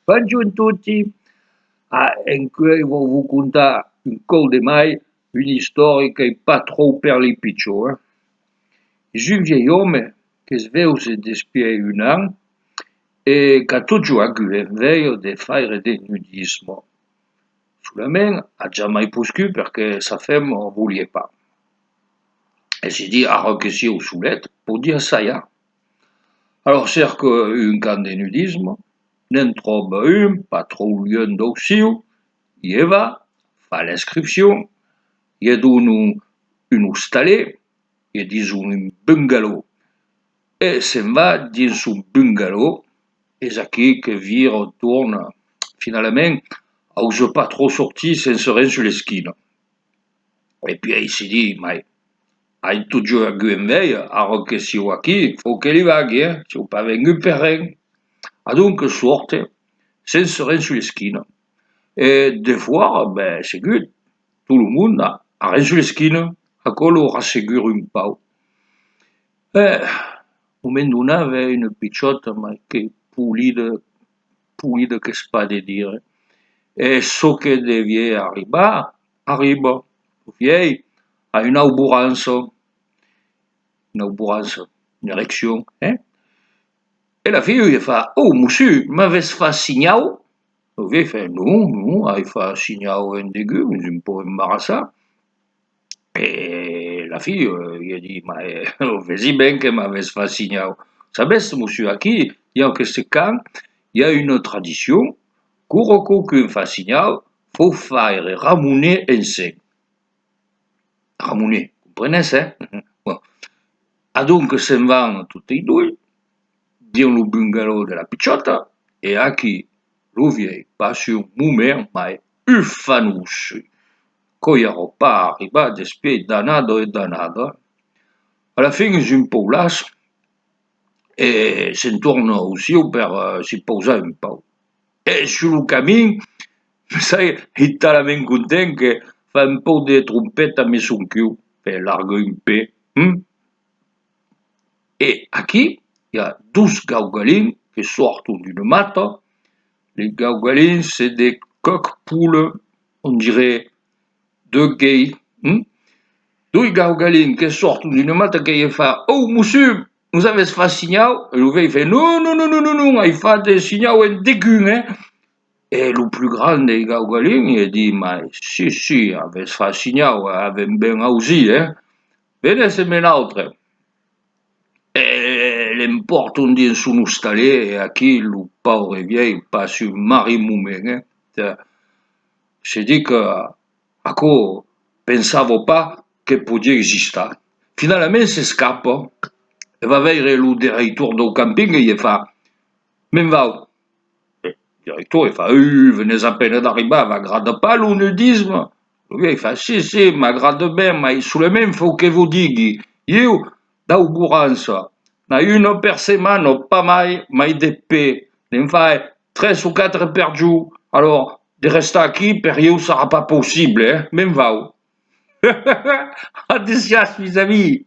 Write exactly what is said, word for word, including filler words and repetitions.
Bonjorn toti! Ah, encuei vau vos contar un còp de mai una istòria qu'ei pas tròp per li pichons, eh? Es un vielh òme que's vese despièi un an e qu'a totjorn agut enveja de faire de nudisme. Solament a jamai poscut perque sa femna voliá pas. E se ditz, ara que siáu solet, pòdi assajar. Alòrs cerca un camp de nudisme, ne'n tròba un, pas tròp luenh dau sieu, i e va, fa l'inscripcion, i e donan un ostalet, i e dison un bungalow. E se'n va dins son bungalow, es aquí que vira, torna. Finalament, ausa pas tròp sortir sense ren sus l'esquina. E puei se ditz, mai, ai totjorn agut enveja, ara que siáu aquí, fau que li vagui, eh, siáu pas vengut per ren. Adonc sòrte, sense ren sus l'esquina. E defòra, ben, segur, tot lo monde a, a ren sus l'esquina, aquò lo rassegura un pauc. E, moment donat, vei una pichòta, mai que polida, polida qu'es pas de dire. E çò que deviá arribar, arriba. Lo vielh a una auborança, una auborança, una ereccion, eh? E la filha i fa: « Oh, mossur, m'avètz fach signau? » Lo vielh fa: « Non, non, ai fach signau en degun, es un pauc embarrassat. » E la filha, eh, i a dit: « Mai, eh, o vesi ben que m'avètz fach signau. Sabètz, mossur, aquí, dins aqueste camp, i a una tradicion, quora quauqu'un fa signau, fau faire ramoner en sec. » Ramoner, comprenètz, eh? Bon. Adonc se'n van totei doi dins lo bungalow de la pichòta, e aquí lo vielh passa un moment mai ufanós. Quò i èra pas arribat despièi d'annadas e d'annadas. A la fin es un pauc las e se'n torna au sieu per, eh, si pausar un pauc. E sus lo camin, sai, es talament content que fa un pauc de trompeta amb son cuu, per largar un pè, hm? E aquí, i a dos gaugalins que sòrton d'una mata. Les gaugalins, c'est des coq-poule, on dirait deux gays, hm? Doi gaugalins que sòrton d'una mata que i fa: « Oh, mossur, nos avètz fach signau? » E lo vielh fa: « Non, non, non, non, non, non, ai fach de signau en degun, eh. » E lo plus grand dei gaugalins i dit: « Mai si, si, avètz fach signau, avèm ben ausit, eh. Venètz emé nautres. » E l'empòrton dins son ostalet, e aquí lo paure vielh passa un marrit moment, eh. Se ditz que aquò pensava pas que podiá existar. Finalament s'escapa e va veire lo director dau camping e i fa: « Me'n vau. » E lo director i fa: « Ui, venètz a pena d'arribar, v'agrada pas lo nudisme? » Lo vielh fa: « Si, si, m'agrada ben, mai solament fau que vos digui, ieu, d'auborança, n'ai una per setmana, pas mai, mai de pè, ne'n fai tres o quatre per jorn, alòrs de restar aquí per ieu sarà pas possible, eh? Me'n vau. » « Adessiatz, mes amis. »